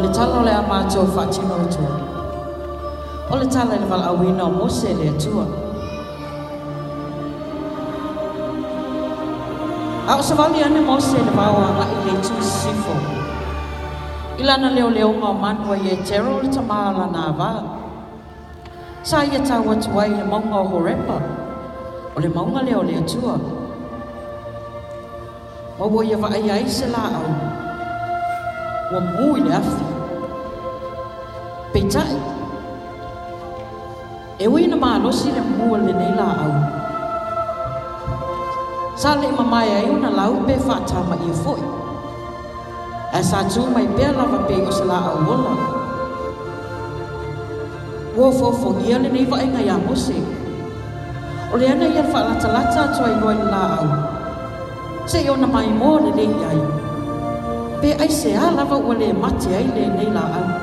O le tala o le a matou faatino atu ai, o le tala i le valaauina o Mose e le Atua. A o savali ane Mose i le vao agai i le itu i sisifo, i lana leoleoga o manu a Ietero le tamā o lana avā, sa ia tau atu ai i le mauga o Horepa, o le mauga lea o le Atua. Ma ua ia vaaia ai se laau ua mu i le afi. Peitai, e ui ina malosi le mu o lenei laau, sa le i mamae ai ona lau pe faatamaia foi, ae sa tu mai pea lava pei o se laau ola. Ua ofoofogia lenei vaaiga iā Mose. O le ana ia faalatalata atu ai loa i le laau, seia ona maimoa lelei i ai, pe aisea lava ua le mate ai lenei laau.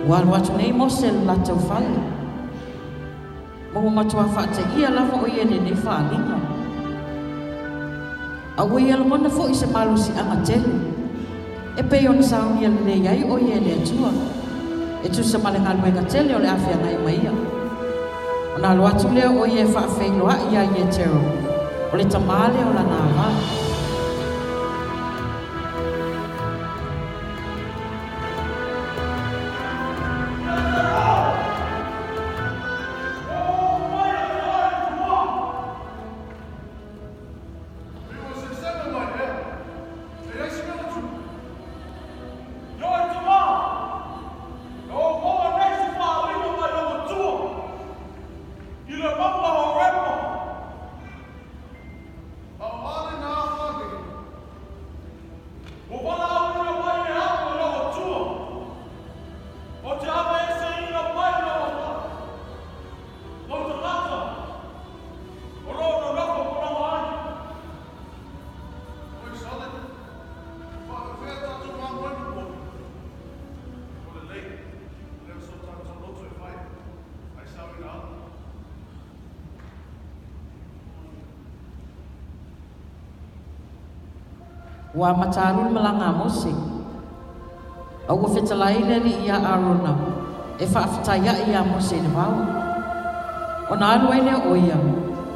Ua alu atu nei Mose i le latou fale, ma ua matua faateia lava o ia i lenei faaaliga. A ua ia lagona foi se malosiaga tele, e pei ona saunia lelei ai o ia e le Atua, e tusa ma le galuega tele o le a feagai ma ia. Ona alu atu lea o ia e faafeiloai iā Ietero, o le tamā lea o lana avā. le mauga o Horepa. A o a lena afa nei? Ua valaauina mai e au e lou Atua, ou te aveeseina mai lou tagata o lo o nonofo pologa ai. Oi sale, e faapefea tatou mamoe ma povi? Ua lelei, e le o so tatou loto e fai, ae sauina au. Ua amata alu le malaga a Mose, a ua fetalai le Alii iā Arona e faafetaiaʻi iā Mose i le vao. Ona alu ai lea o ia,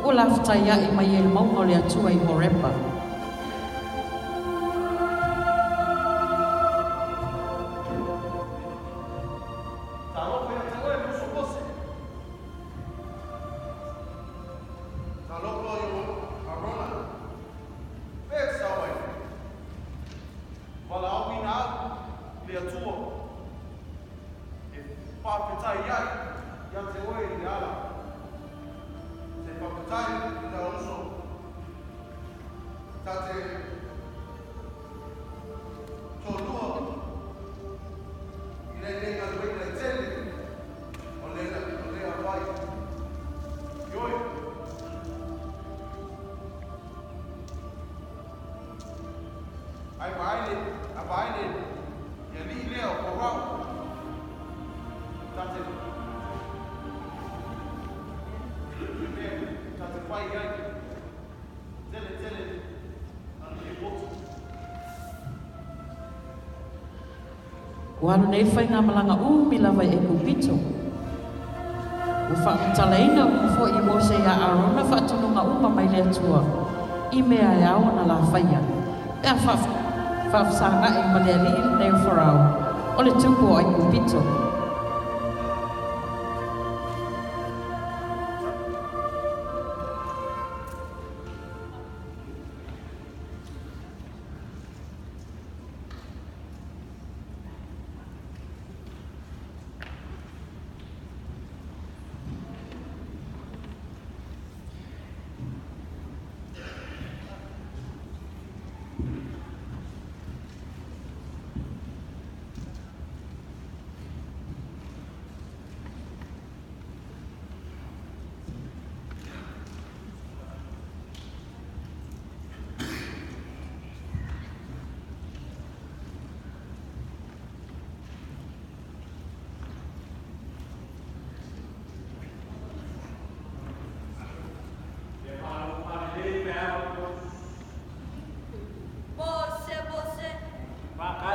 ua lafetaiaʻi mai ai i le mauga o le Atua i Horepa. Talofa ia te oe le uso Mose. Talofa i o Arona. Fea e te sao ai? Valaauina au i le Atua e faafetai ai ia te oe i le ala. Se faafetai i la uso ta te toalua i lenei galuega e tele o lea vai. Ioe. Ai vaai le, a vaai le, le alii lea o Farao, ta te, le mea ta te fai ai, tele tele ana lipoti. Ua alu nei le faigamalaga umi lava i Aikupito. Ua faamatalaina uma foi e Mose iā Arona faatonuga uma mai le Atua i mea e ao ona la faia pe a faafesagaʻi ma le alii lenei o Farao, o le tupu o Aikupito. Mose, Mose. Mose,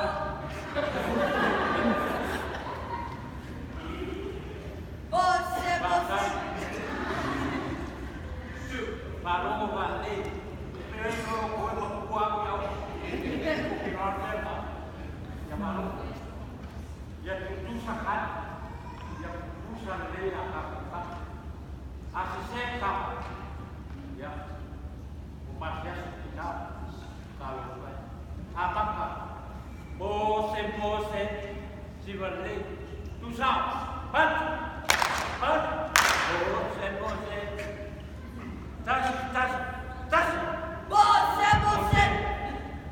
Mose. Mose, Mose, Sivalei, Tusa, Bat, Bat, Mose, Mose, Tasi, Tasi, Tasi. Mose, Mose.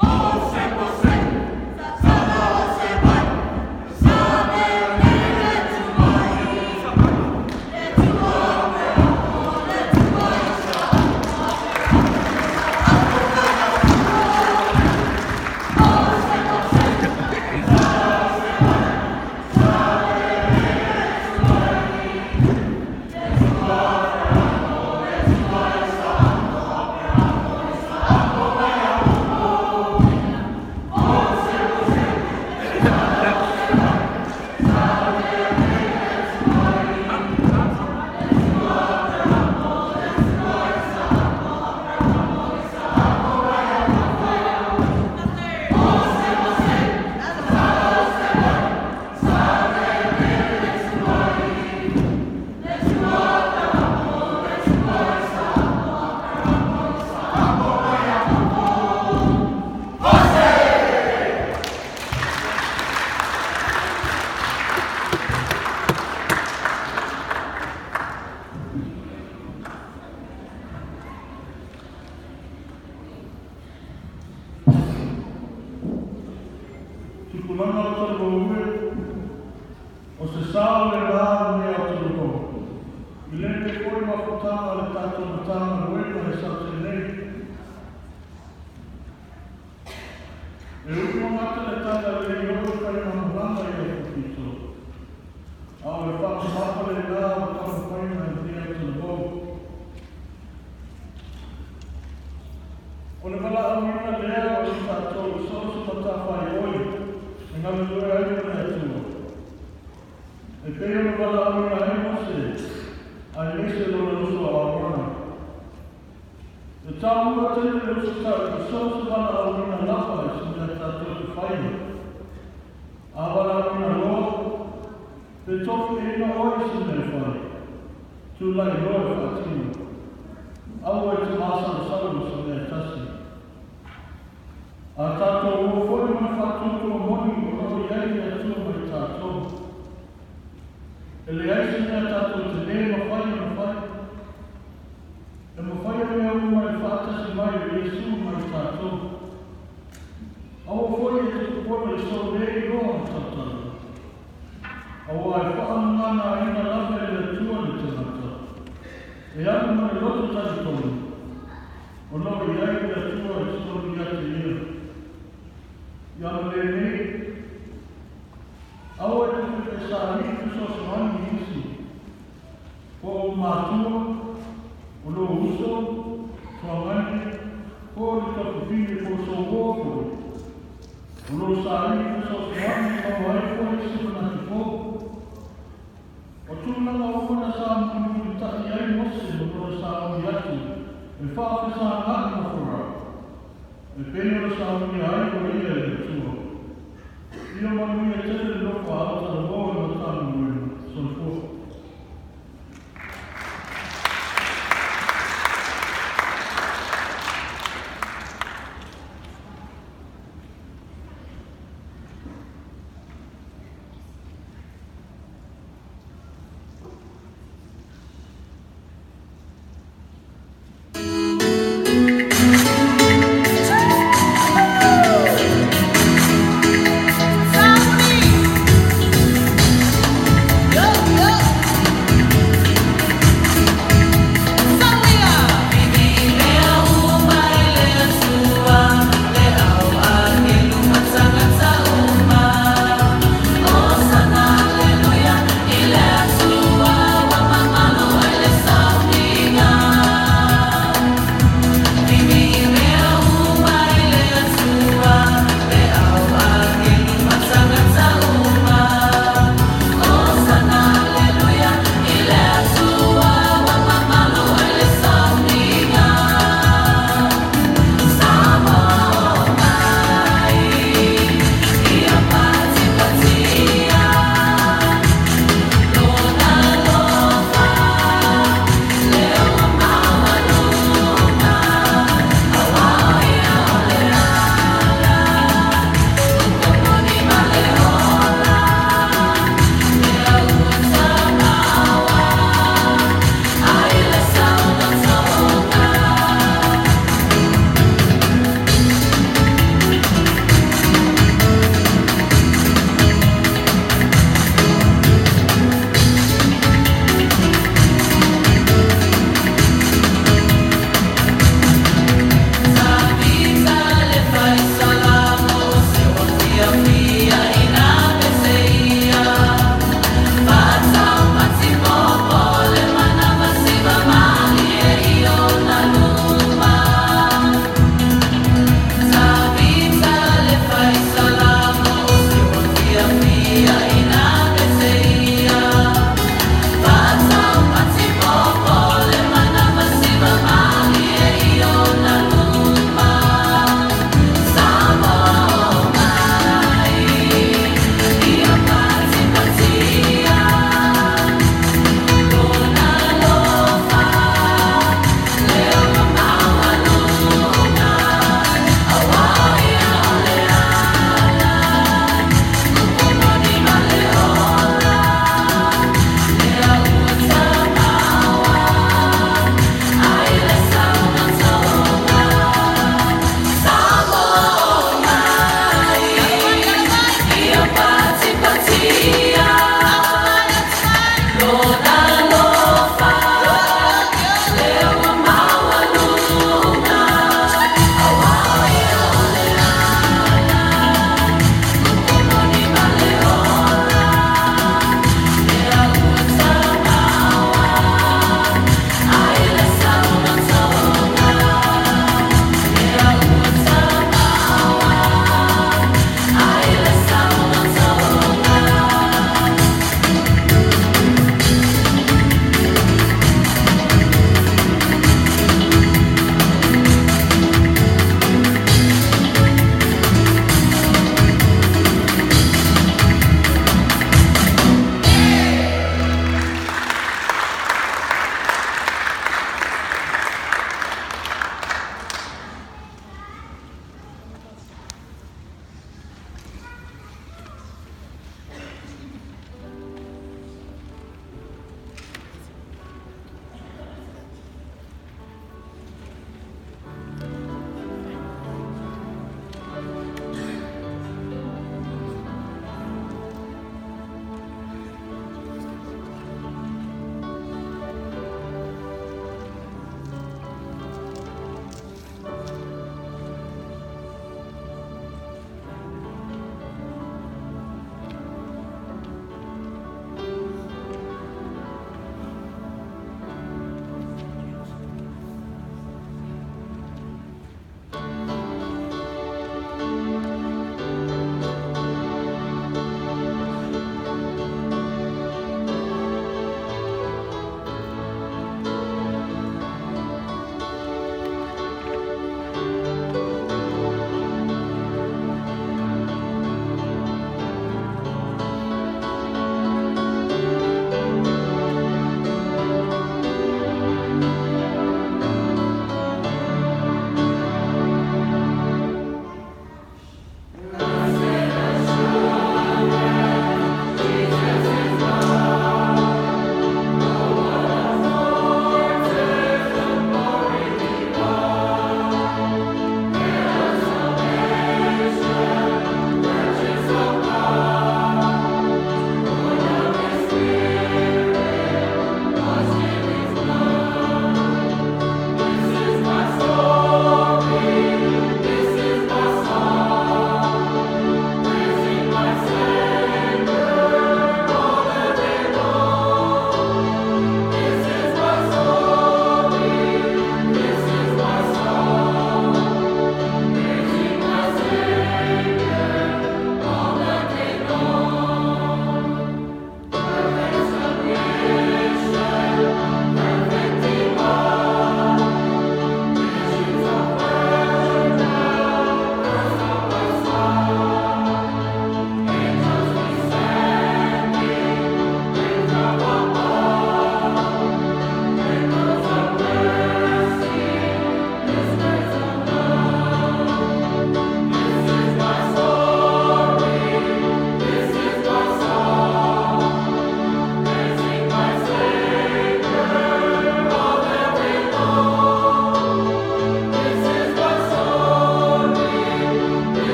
Mose, Mose. Sa, sa, Mose, mai. Sa, me, me. Aemaise lona uso o Arona. E taua tele le usitai i so o se valaauina lava i se mea tatou te faia. A valaauina loa, pe tofiaina oe i se mea e fai, tulai loa e faatino. Aua e te masalosalo i se mea e tasi. A tatou o foi ma le faatuatua moni o lo o i ai le Atua ma i tatou. E leai se mea tatou te lē mafai ona fai. E mafaia mea uma i le faatasi mai o Iesu ma i tatou. Aua foi e te popole i sou lē iloa ona tautala. Auā e faamaganaina lava e le Atua le tagata e alu ma le loto talitonu o lo o i ai le Atua i totonu ia te ia. Ia ma lenei, aua e te fefesaali'i fesoasoani i isi, po o ou matua, o lou uso, tuagane, po o le tafafine po o sou uo foi. O lou saili fesoasoani e maua ai foi se manatu fou. O tulaga uma na sa mulimulita'i ai Mose ma lona sauni atu e faafesaga'i ma Farao, e pei ona saunia ai o ia e le Atua. Ia manuia tele le nofo a Aotalauoa i le Matagaluega. Soifua.